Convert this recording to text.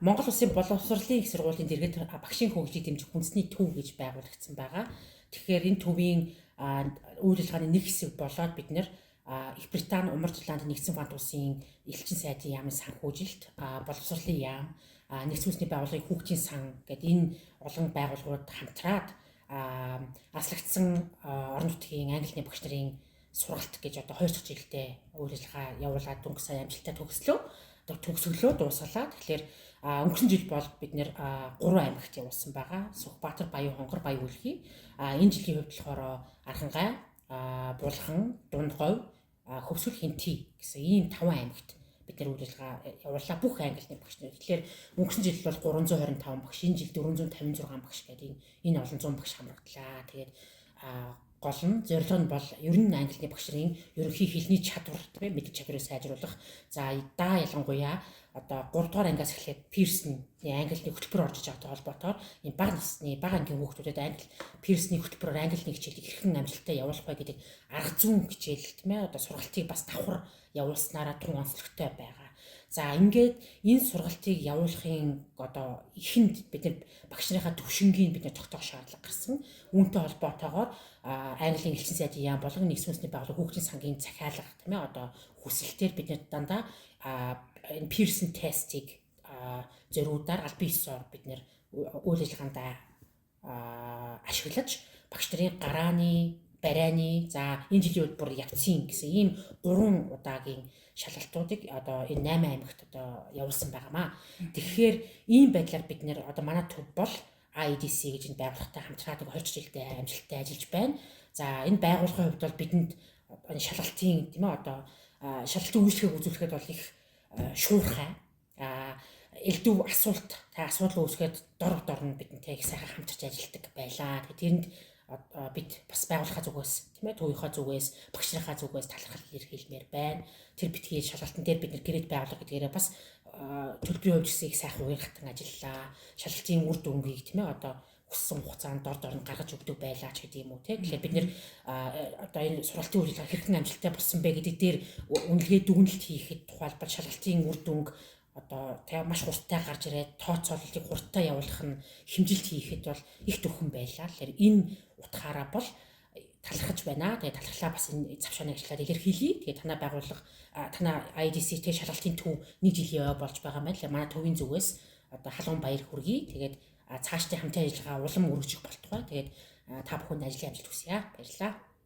Монгол Улсын боловсролын их сургуулийн дэргэд багшийн хөгжлийг дэмжих үндэсний төв гэж байгуулагдсан байгаа. Тэгэхээр энэ төвийн үйл ажиллагааны нэг хэсэг болоод бид нэр Их Британи, Умард Ирланд, Нэгдсэн Франц улсын элчин сайдын яамын санхүүжилт, боловсролын яам, нэгдсэн үндэсний байгууллагын хүүхдийн сан гэдэг энэ олон байгууллагууд хамтраад аслагдсан орон нутгийн англи хэлний багш нарын сургалт гэж одоо 2 дахь жилдээ үйл ажиллагаа явуулаад дөнгөж сая амжилттай төгслөө. Төгсөглөө дуусгалаа. Тэгэхээр өнгөрсөн жил бол бид нэр 3 аймагт явуулсан байгаа. Сүхбаатар, Баян хонгор, Баян үлгий. Энэ жилийн хувьд болохоор Архангай, Булхан, Дундговь, Хөвсгөл, Хинти гэсэн ийм 5 аймагт бид нэр үйл ажиллагаа явууллаа, бүх англи багш нар. Тэгэхээр өнгөрсөн жил бол 325 багш, энэ жил 456 багш гэдэг энэ олон зуун багш хамрагдлаа. Тэгээд гол нь зорилго нь бол ер нь англи багш нарын ерөнхий хэлний чадвар, тийм ээ, мэдлэг чадварыг сайжруулах. За даа ялангуяа одоо 3 дугаар ангиас эхлээд Pearson-ы англи хөтөлбөр орж иж байгаатай холбоотойгоор энэ бага насны бага ангийн хүүхдүүдэд англи Pearson-ы хөтөлбөрөөр англи хичээлийг хэрхэн амжилттай явуулах вэ гэдэг арга зүйн хичээл, тийм ээ, одоо сургалтыг бас давхар явуулснараа тун онцлогтой байгаа. За ингээд энэ сургалтыг явуулахын одоо эхэнд бид нар багш нарынхаа төвшингийг бид нар тогтоох шаардлага гарсан. Үүнтэй холбоотойгоор Английн элчин сайдын яам болон нэгдсэн үндэсний байгууллага хүүхдийн сангийн захиалга, тийм ээ, одоо хүсэлтээр бид нар дандаа энэ Pearson тестийг зориудаар албан ёсоор бид нэр үйл ажиллагаанд ашиглаж багш нарын гарааны, барайны, за энэ жилийн үед бүр явцын гэсэн ийм 3 удаагийн шалгалтуудыг одоо энэ 8 аймагт одоо явуулсан байгаамаа. Тэгэхээр ийм байдлаар бид нэр одоо манай төв бол IDC гэж энэ байгууллагатай хамтраад 2 жилдээ амжилттай ажиллаж байна. За энэ байгууллагын хувьд бол бидэнд энэ шалгалтын, тийм ээ, одоо шалгалтын үйлчлэгийг үзүүлэхэд бол их шуурхай элдв асуулт та асуудал үүсгээд дор дор нь бидэнтэй их сайхан хамтарч ажилладаг байлаа. Тэгээд тэрэнд бид бас байгууллагын зүгээс, тийм ээ, төвийнхөө зүгээс, багш нарынхаа зүгээс талархал илэрхийлмээр байна. Тэр битгий шалгалтын дээр бид нэр гэрээт байгууллага гэдгээрээ бас төлбөрийн хувьд гэсэн их сайхан уян хатан ажиллалаа. Шалгалтын үр дүнгийг, тийм ээ, одоо хүссэн хугацаанд дор дор нь гаргаж өгдөг байлаа ч гэдэг юм уу, тийм. Тэгэхээр бид нэр одоо энэ сургалтын үйл ажиллагаа хэрхэн амжилттай болсон бэ гэдэг дээр үнэлгээ дүгнэлт хийхэд тухайлбал шалгалтын үр дүнг одоо тийм маш хурдтай гарч ирээд тооцоололтыг хурдтай явуулах нь хэмжилт хийхэд бол их дөхөн байлаа. Тэгэхээр энэ утгаараа бол талархаж байна. Тэгээ талархлаа бас энэ завшааны ажиллаад илэрхийлье. Тэгээ танай байгууллага, танай IDC тэг шалгалтын төв нэг жилийн ой болж байгаа юм байна. Манай төвийн зүгээс одоо халуун баяр хүргэе. Тэгээд цаашдын хамтын ажиллагаа улам өргөжих болтугай. Тэгээд та бүхэнд ажлын амжилт хүсье. Баярлалаа.